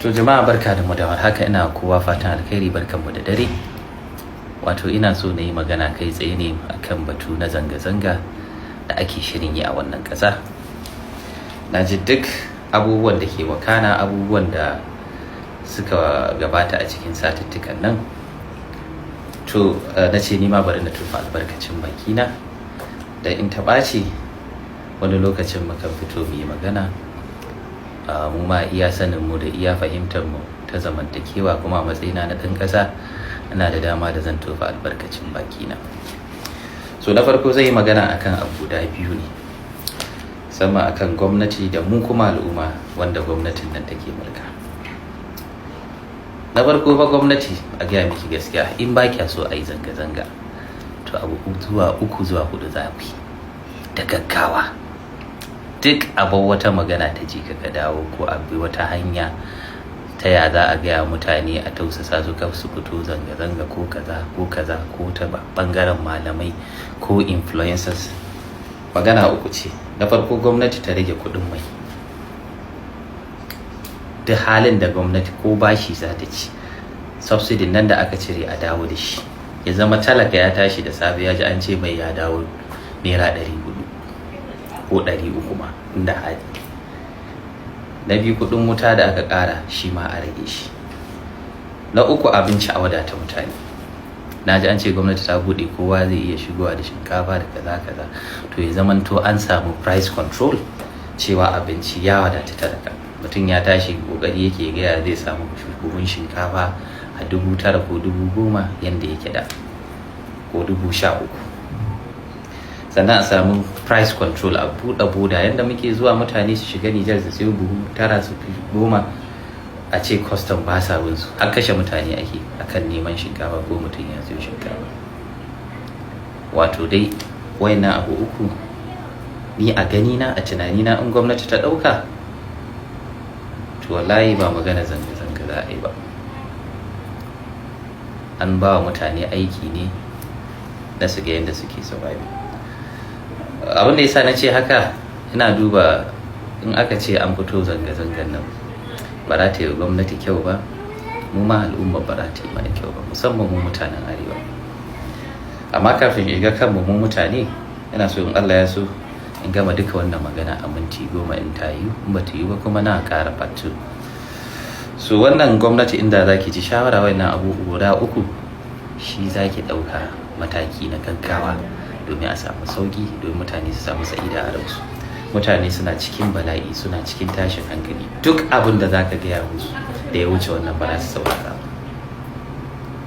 To jama'a, barka da mu da haka. Ina kowa fatan alkhairi, barkanmu da dare. Wato ina so na yi magana kai tsaye ne akan batu na zanga-zanga da ake shirin yi a wannan ƙasa. Na ji duk abubuwan da ke wakana, abubuwan da suka gabata a cikin satuttukan nan. To na ce ni ma bari na tofa albarkacin bakina, da in ta ɓaci wani lokacin mukan fito mu yi magana. Mu ma iya sanin mu da iya fahimtar mu ta zamantakewa, kuma a matsayina na ɗan ƙasa ina da dama da zan tofa albarkacin bakina. So na farko zai yi magana akan abu guda biyu ne, sama akan gwamnati da mu kuma al'umma wanda gwamnatin nan take mulka. Na farko fa, gwamnati, a gaya miki gaskiya, in ba kya so a yi zanga-zanga, to abu zuwa uku zuwa hudu za ku yi da gaggawa. Duk abu wata magana ta ji ka dawo ko a bi wata hanya ta ya za a gaya mutane a tausasa su kar su fito zanga-zanga, ko kaza ko kaza, ko ta bangaren malamai ko influencers. Magana uku ce. Na farko, gwamnati ta rage kuɗin mai. Duk halin da gwamnati ko bashi za ta ci, subsidy nan da aka cire a dawo da shi. Ya zama talaka ya tashi da safe ya ji an ce mai ya dawo ₦400 ko 300 ma inda hali. Na biyu, kuɗin wuta da aka ƙara, shi ma a rage shi. Na uku, abinci, a wadata mutane. Na ji an ce gwamnati ta buɗe, kowa zai iya shigowa da shinkafa da kaza kaza. To ya zamanto an samu price control, cewa abinci ya wadata talaka. Mutum ya tashi kokari yake gaya zai samu buhun shinkafa a 9,000 ko 10,000 yanda yake da, ko 13,000. Sannan a samu price control, a buɗe boda yadda muke zuwa mutane su shiga Nijar su sayo buhu tara su goma, a ce custom ba sa bin su, har kashe mutane ake akan neman shinkafa ko mutum ya siyo shinkafa. Wato dai wayannan abu uku, ni a gani na, a tunanina, in gwamnati ta ɗauka, to wallahi ba magana zanga-zanga za a yi ba. An ba wa mutane aiki ne na su ga yadda suke surviving. Abin da yasa na ce haka, ina duba in aka ce an fito zanga-zangan nan, ba za ta yi wa gwamnati kyau ba, mu ma al'umma ba za ta yi mana kyau ba, musamman mu mutanen arewa. Amma kafin shiga kanmu mu mutane, ina so in Allah ya so in gama duka wannan magana a minti 10 in ta yi, in ba ta yi ba kuma na ƙara part 2. So wannan gwamnati, inda za ki ji shawara, wannan abu guda uku shi za ki ɗauka mataki na gaggawa domin a samu sauki, domin mutane su samu sa'ida a ransu. Mutane suna cikin bala'i, suna cikin tashin hankali. Duk abin da za ka gaya musu da ya wuce wannan, ba za su saurara ba.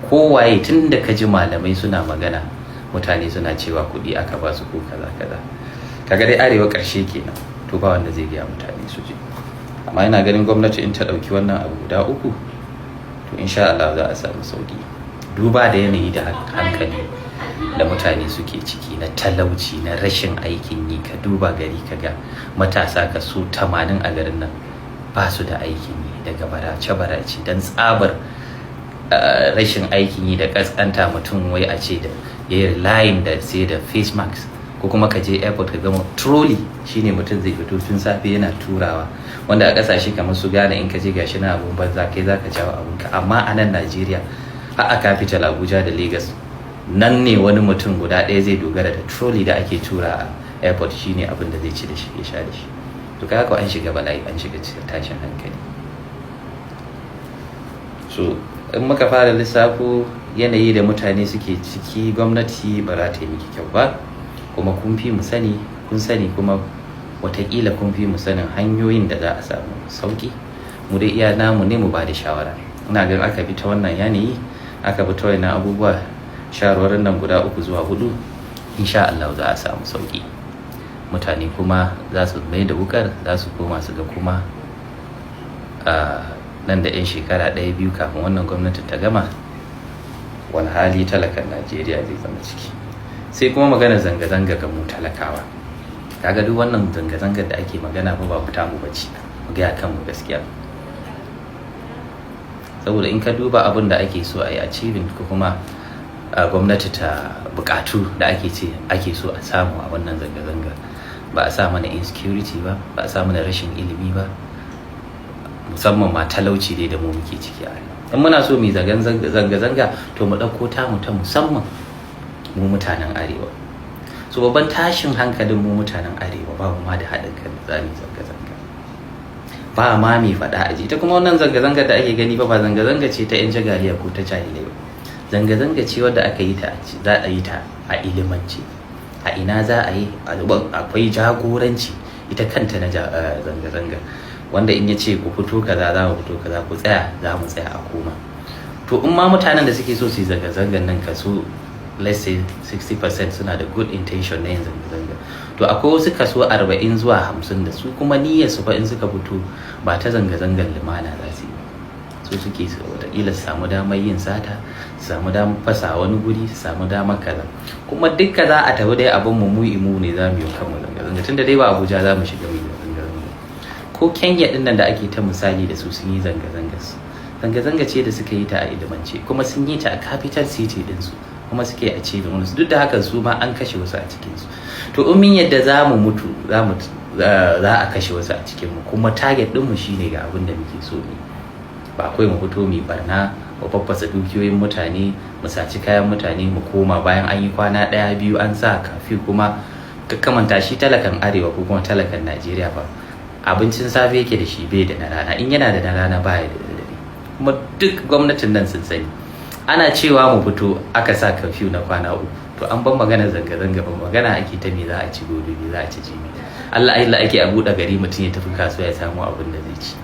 Kowaye, tun da ka ji malamai suna magana, mutane suna cewa kuɗi aka ba su ko kaza kaza. Kaga dai arewa ƙarshe kenan. To ba wanda zai gaya mutane su je. Amma ina ganin gwamnati in ta ɗauki wannan abu guda uku, to insha Allah za a samu sauki, duba da yanayi da hankali da mutane suke ciki na talauci, na rashin aikin yi. Ka duba gari, ka ga matasa kaso 80 a garin nan ba su da aikin yi, daga barace-barace don tsabar rashin aikin yi da kaskanta. Mutum wai a ce da ya yi layin da sai da face mask, ko kuma ka je airport ka gama trolley shine mutum zai fito tun safe yana turawa, wanda a kasashe kamar su Ghana in ka je, gashi na abun banza, kai zaka jawo abunka. Amma a nan Najeriya, har a capital Abuja da Lagos, nan ne wani mutum guda ɗaya zai dogara da trolley da ake tura a airport, shine abin da zai ci da shi, ya sha da shi. To kaga an shiga bala'i, an shiga tashin hankali. So in muka fara lissafo yanayi da mutane suke ciki, gwamnati ba za ta yi miki kyau ba. Kuma kun fi mu sani, kun sani, kuma watakila kun fi mu sanin hanyoyin da za a samu sauki. Mu dai iya namu ne mu ba da shawara. Ina ganin aka bi ta wannan yanayi, aka bi ta wannan abubuwa, shawarwarin nan guda uku zuwa hudu, insha Allah za a samu sauki. Mutane kuma za su mai da wukar, za su koma su ga kuma nan da 'yan shekara ɗaya biyu kafin wannan gwamnati ta gama, wani hali talakan Najeriya zai zama ciki. Sai kuma magana zanga-zanga ga mu talakawa. Kaga duk wannan zanga-zangar da ake magana ba ba fita mu bace, mu gaya kanmu gaskiya. Saboda in ka duba abin da ake so a yi achieving, ko kuma gwamnati ta bukatu da ake ce ake so a samu a wannan zanga-zanga, ba a sa mana insecurity ba, ba a sa mana rashin ilimi ba. Musamman ma talauci dai da mu muke ciki a in muna so mu zanga-zanga, to mu ɗauko tamu ta musamman, mu mutanen Arewa. So babban tashin hankalin, mu mutanen Arewa babu ma da haɗin kan da za mu zanga-zanga, ba ma mai faɗa aji. Ita kuma wannan zanga-zanga da ake gani ba zanga-zanga ce ta 'yan jagaliya ko ta jahilai ba. Zanga-zanga ce wadda aka yi ta, za a yi ta a ilimance. A ina za a yi? Akwai jagoranci ita kanta na zanga-zanga, wanda in ya ce ku fito kaza, za mu fito kaza, ku tsaya, za mu tsaya, a koma. To in ma mutanen da suke so su yi zanga-zangan nan, kaso, let's say, 60% suna da good intention na yin zanga-zanga, to akwai wasu kaso 40 zuwa 50 da su kuma niyyar su fa in suka fito ba ta zanga-zangar lumana za su yi ba. Su suke wataƙila su samu damar yin sata, su samu damar fasa wani guri, su samu damar kaza. Kuma dukka za a tafi dai abin mu mu imu ne za mu yi kanmu zanga-zanga, tunda dai ba Abuja za mu shiga mu yi zanga-zanga. Ko Kenya din nan da ake ta misali da su, sun yi zanga-zanga. Zanga-zanga ce da suka yi ta a ilimance, kuma sun yi ta a capital city ɗinsu, kuma suke a cikin wani. Duk da haka su ma an kashe wasu a cikinsu. To in mun yadda za mu mutu, za a kashe wasu a cikinmu, kuma target ɗinmu shine ga abin da muke so ne, ba akwai mu fito mu barna, mu faffasa dukiyoyin mutane, mu saci kayan mutane, mu koma bayan an yi kwana ɗaya biyu an sa curfew. Kuma kamanta shi talakan Arewa ko kuma talakan Najeriya ba abincin safe yake da shi, bai da na rana. In yana da na rana, baya da dare. Kuma duk gwamnatin nan sun sani, ana cewa mu fito, aka sa curfew na kwana 3, to an ban magana zanga-zanga ba, magana ake ta me za a ci gobe, me za a ci jibi. Allah Allah ake a buɗe gari mutum ya tafi kasuwa ya samu abin da zai ci.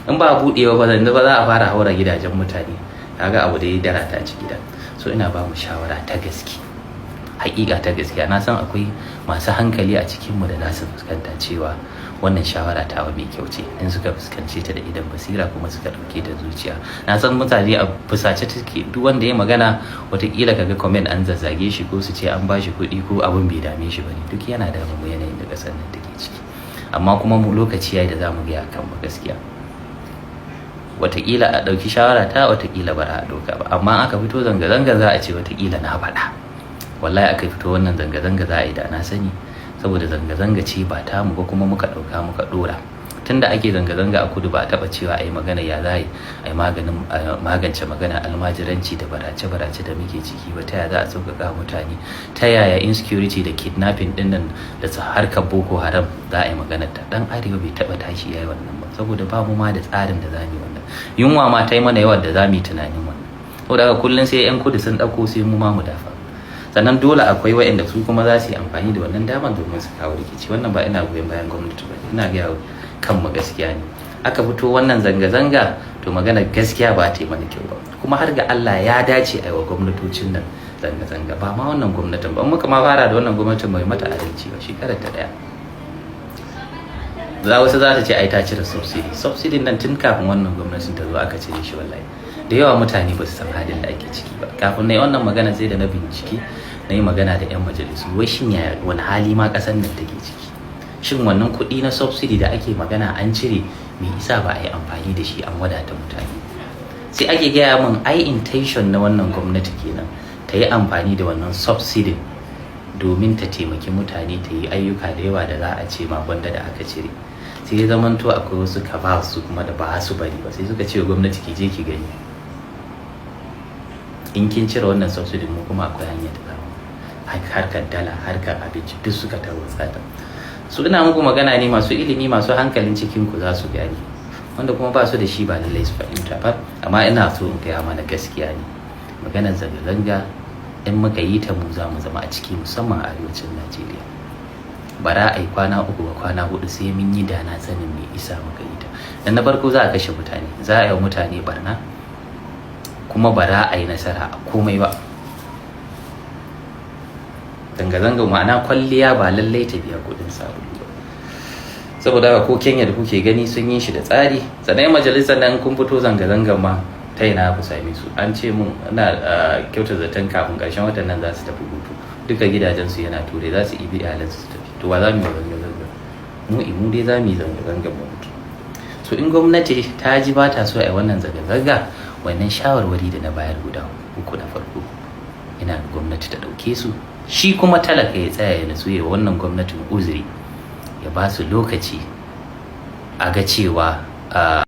In ba a buɗewa ba, yanzu ba za a fara haura gidajen mutane. Kaga abu da ya dara ta ci gida. So ina ba mu shawara ta gaske, hakika ta gaskiya, na san akwai masu hankali a cikinmu da za su fuskanta cewa wannan shawara ta mai kyau ce in suka fuskance ta da idan basira kuma suka ɗauke ta zuciya. Na san mutane a fusace take, duk wanda ya magana watakila kaga comment an zazzage shi, ko su ce an bashi kuɗi, ko abin bai dame shi bane. Duk yana da mu yanayin da ƙasar nan take ciki. Amma kuma mu lokaci yayi da za mu gaya kan mu gaskiya. Watakila a ɗauki shawara ta, watakila ba a ɗauka ba, amma aka fito zanga-zanga za a ce watakila na faɗa. Wallahi aka fito wannan zanga-zanga za a yi da na sani, saboda zanga-zanga ce ba tamu ba, kuma muka ɗauka muka ɗora. Tunda ake zanga-zanga a kudu, ba a taɓa cewa a yi magana ya za a yi magance magana almajiranci da barace-barace da muke ciki ba. Ta yaya za a sauƙaƙa mutane? Ta yaya insecurity da kidnapping ɗin nan da harkar Boko Haram za a yi magana ta? Ɗan Arewa bai taɓa tashi ya yi wannan ba, saboda ba mu ma da tsarin da za mu yi wannan. Yunwa ma ta yi mana yawan da za mu yi tunanin wannan. Saboda haka kullum sai 'yan kudu sun ɗauko, sai mu ma mu dafa. Sannan dole akwai waɗanda su kuma za su yi amfani da wannan damar domin su kawo rikici. Wannan ba ina goyon bayan gwamnati ba, ina gaya kanmu gaskiya ne. Aka fito wannan zanga-zanga, to magana gaskiya ba ta yi mana kyau ba. Kuma har ga Allah ya dace a yi wa gwamnatocin nan zanga-zanga, ba ma wannan gwamnatin ba. Muka ma fara da wannan gwamnatin mai mata adalci ba, shekarar ta daya. Za wasu za ta ce ai ta cire subsidy. Subsidy nan tun kafin wannan gwamnatin ta zo aka cire shi. Wallahi da yawa mutane ba su san halin da ake ciki ba. Kafin na yi wannan magana, sai da na bincike, na yi magana da 'yan majalisu, wai shin ya wani hali ma ƙasar nan take ciki? Shin wannan kuɗi na subsidy da ake magana an cire, me isa ba a yi amfani da shi an wadata mutane? Sai ake gaya min ai intention na wannan gwamnati kenan, ta yi amfani da wannan subsidy domin ta taimaki mutane, ta yi ayyuka da yawa da za a ce ma gwanda da aka cire. Sai ya zamanto akwai wasu cabals su kuma da ba su bari ba, sai suka ce wa gwamnati, ki je ki gani, in kin cire wannan subsidy, mu kuma akwai hanyar da zamu harkar dala, harkar abinci, duk suka tarwatsa ta. Su ina muku magana ne, masu ilimi, masu hankalin cikin ku za su gane, wanda kuma ba su da shi ba lallai su fahimta ba. Amma ina so in gaya mana gaskiya ne, maganar zanga-zanga in muka yi ta, mu za mu zama a ciki, musamman a arewacin Najeriya. Bara a yi kwana 3 ba, kwana 4, sai mun yi da na sanin me isa muka yi ta. Dan na farko za a kashe mutane, za a yi wa mutane barna, kuma bara a yi nasara a komai ba. Zanga-zanga ma'ana kwalliya ba lallai ta biya kudin sabulu ba. Saboda haka ko Kenya da kuke gani sun yi shi da tsari. Sannan majalisar nan, kun fito zanga-zangan ma, ta ina ku same su? An ce mun ina kyauta zaton kafin ƙarshen watan nan za su tafi hutu, duka gidajensu yana Turai, za su ibi iyalansu su tafi. To ba za mu yi zanga-zanga mu imu dai za mu yi zanga-zanga mu mutu. So in gwamnati ta ji ba ta so a yi wannan zanga-zanga, wannan shawarwari da na bayar guda uku na farko, ina ga gwamnati ta ɗauke su. Shi kuma talaka ya tsaya ya natsu, ya wannan gwamnatin uzuri, ya ba su lokaci a ga cewa